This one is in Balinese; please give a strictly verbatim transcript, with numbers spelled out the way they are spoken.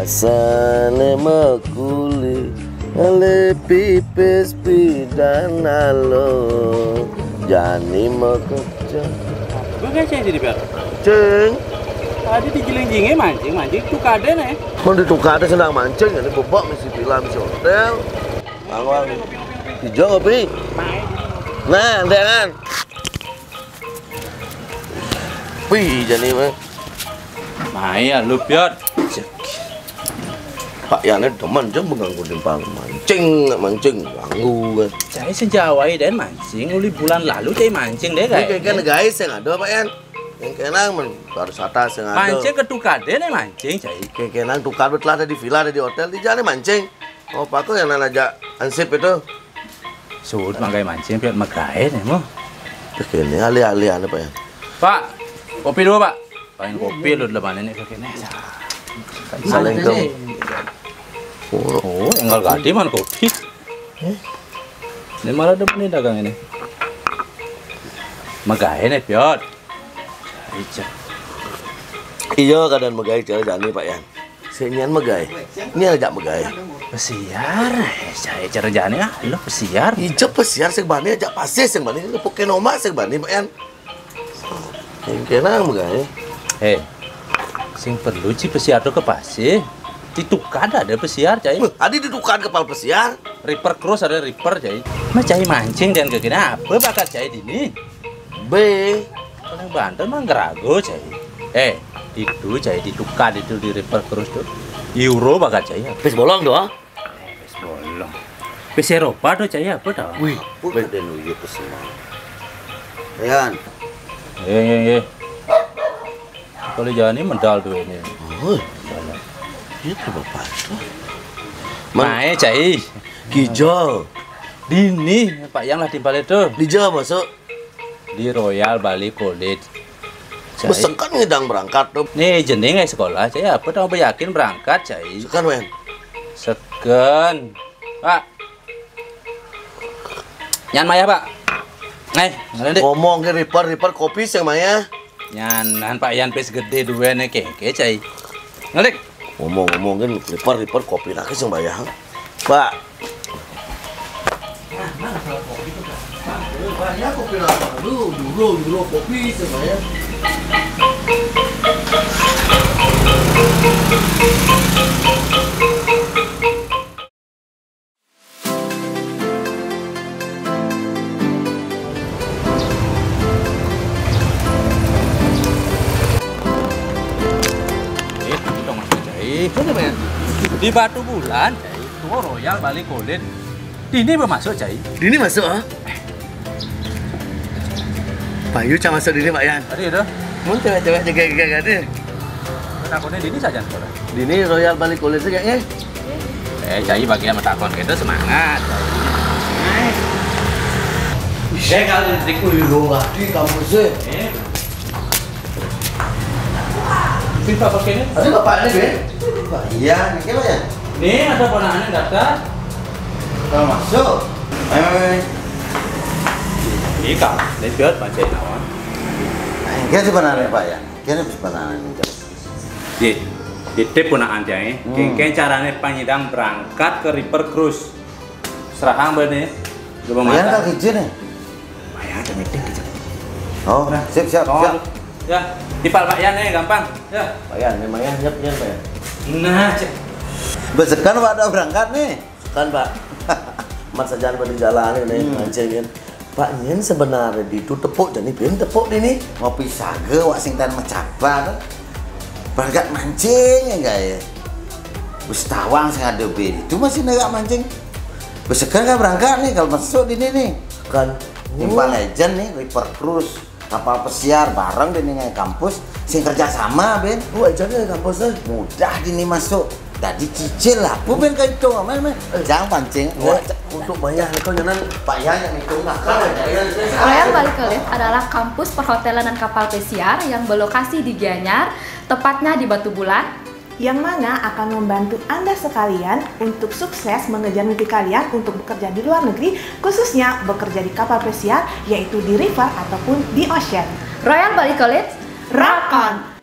Sane makuli, ale pipis pidan alo, jani makecang. Apa kayak saya jadi biar? Ceng. Tadi digiling-giling mancing, mancing tukade nih. Mun ditukade senang mancing, ini bebak misi villa, misi hotel. Bang, bang. Hijau kopi. Nah, jangan. Wih, jani mah. Mai ya lu, Piot. Pak Yan demen jeng mengganggu timpang mancing, mancing ganggu kan. Cai sejauh aja dan mancing, uli bulan lalu cai mancing deh. Ini kayak kan guys yang ada, Pak Yan. Yang kenang men baru sata sing ada. Mancing ke tukade nih mancing, cai. Kayak kenang tukade betul ada di villa, ada di hotel, di jalan mancing. Oh, Pak, kok yang aja ansip itu? Suud manggai mancing, Piot, magae nih, mo. Kekene alih-alih anu, Pak, ya. Pak, kopi dulu, Pak. Pengen kopi lu dulu mana nih kekene. Saling ke. Oh, enggak gadi man kopi. Ini malah demen nih dagang ini. Magae nih, Piot. Iya, keadaan magae cara jani, Pak Yan. Senian magae. Ini aja magae. Pesiar, saya cara jani ah, lo pesiar. Ijo pesiar sing bani aja pasih sing bani, puke noma sing bani, Pak Yan. Yang kenang magae. Eh, sing perlu ci pesiar tuh ke pasih. Ditukar ada pesiar, cai. Wah, adi ditukar kepala pesiar. Riper Cruise ada riper, cai. Mah cai mancing dan kekene apa bakat cai dini? Be. Paling banter mah ngerago, cai. Eh, itu cai ditukar itu di riper Cruise tuh. Euro bakat cai. Pis bolong doang. Pis bolong. Pis Eropa tuh cai apa tau? Wih, pun ada nuyu ke semua. Yan. Iya, iya, iya. Kalau jani medal tuh ini. Oh, iya tuh bapak itu. Mae, cai. Kijol. Dini, Pak Yang lah timpal itu. Di Jawa masuk. Di Royal Bali College. Cai. Besekan ngedang berangkat tuh. Nih, jening eh sekolah, cai apa tau yakin berangkat, cai. Sekan, wen. Seken. Pak. Nyan maya, Pak. Eh, ngene, Dik. Ngomong ke riper, riper kopi sing maya. Nyan, nan Pak Yan pis gede duwe ne keke, cai. Ngelik. Ngomong-ngomong kan riper, riper kopi lagi sing maya. Pak. Banyak kopi lah, lu dulu dulu kopi sing maya. Eh, tapi dong, Mas Jai. Mana, Pak Yan? Di Batu Bulan, Jai. Tuh Royal Bali College. Dini bermasuk, Jai. Dini masuk, ah? Payu cang masuk dini, Pak Yan. Tadi itu. Mun cewek-cewek jaga-jaga deh. Kenapa dini saja sekolah? Dini Royal Bali College kayaknya. Eh, cai bagian metakon kita semangat. Saya kalau di triku di luar di kampus eh. Eh. Mungkin Pak pakai ini? Ada bapaknya, Ben? Pak, iya, ini apa ya? Nih, ada ponakannya daftar. Kalau masuk. Ayo, ayo, ayo. Ini Kak, ini buat Pak Jai Nawan. Nah, ini sebenarnya, Pak, ya. Ini sebenarnya. Di, di tip punaan jai. Hmm. Kengkeng carane panyidang berangkat ke River Cruise. Serahang bene. Coba mata. Bayar tak izin nih? Bayar ada meeting gitu. Oh, nah, siap, siap, oh, siap. Ya, di Pak Yan nih gampang. Ya. Pak Yan, memang ya, siap, siap, Pak Yan. Nah, cek. Besekan Pak ada berangkat nih. Kan, Pak. Mat sajan pada jalan ini, hmm, mancing kan. Pak, nyen sebenarnya di itu tepuk, jadi ben tepuk di ini. Ngopi saga, wak sing tan mecabar. Berangkat mancing ya, enggak ya? Wis tawang sing ada ben. Itu masih negak mancing. Wis seger kan berangkat nih, kalau masuk di ini nih. Kan. Timpal legend nih, River Cruise. Kapal pesiar bareng di ini kampus. Sing kerja sama, Ben. Wah, jadi kampus eh. Mudah di ini masuk. Tadi cicil lah, bu ben kayak itu, men, men. Eh. Jangan pancing. Ya, untuk bayar itu jangan Pak Yan yang itu. Nah, kalau Pak Yan itu Royal Bali College adalah kampus perhotelan dan kapal pesiar yang berlokasi di Gianyar, tepatnya di Batu Bulan. Yang mana akan membantu Anda sekalian untuk sukses mengejar mimpi kalian untuk bekerja di luar negeri, khususnya bekerja di kapal pesiar, yaitu di river ataupun di ocean. Royal Bali College, rock on!